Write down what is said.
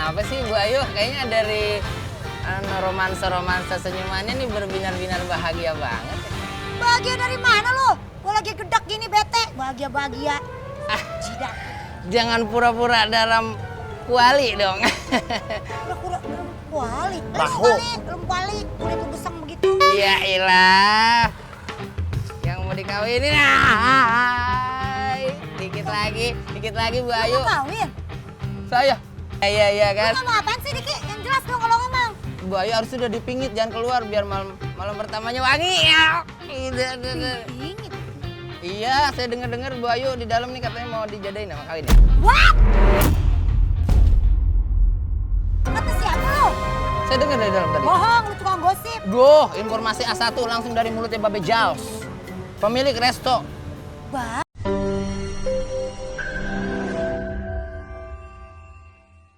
Kenapa sih Bu Ayu? Kayaknya dari romansa-romansa senyumannya nih berbinar-binar bahagia banget. Bahagia dari mana lo? Gue lagi gedak gini bete. Bahagia-bahagia. Jidat. Jangan pura-pura dalam kuali dong. Pura-pura dalam kuali. Bahu. Belum kuali. Kulit lu besang begitu. Ya ilah. Yang mau dikawinin. Dikit lagi Bu Ayu. Lu mau kawin? Saya. Iya kan. Lu ngomong apaan sih Diki? Yang jelas dong kalau ngomong. Bu Ayu harus sudah dipingit, jangan keluar biar malam pertamanya wangi ya. Dingin. Iya, saya dengar Bu Ayu di dalam nih katanya mau dijadain sama kawin ya. What? Kata siapa lu? Saya dengar dari dalam tadi. Bohong, lu tukang gosip. Duh, informasi A1 langsung dari mulutnya Babe Jaws. Pemilik resto. Bah.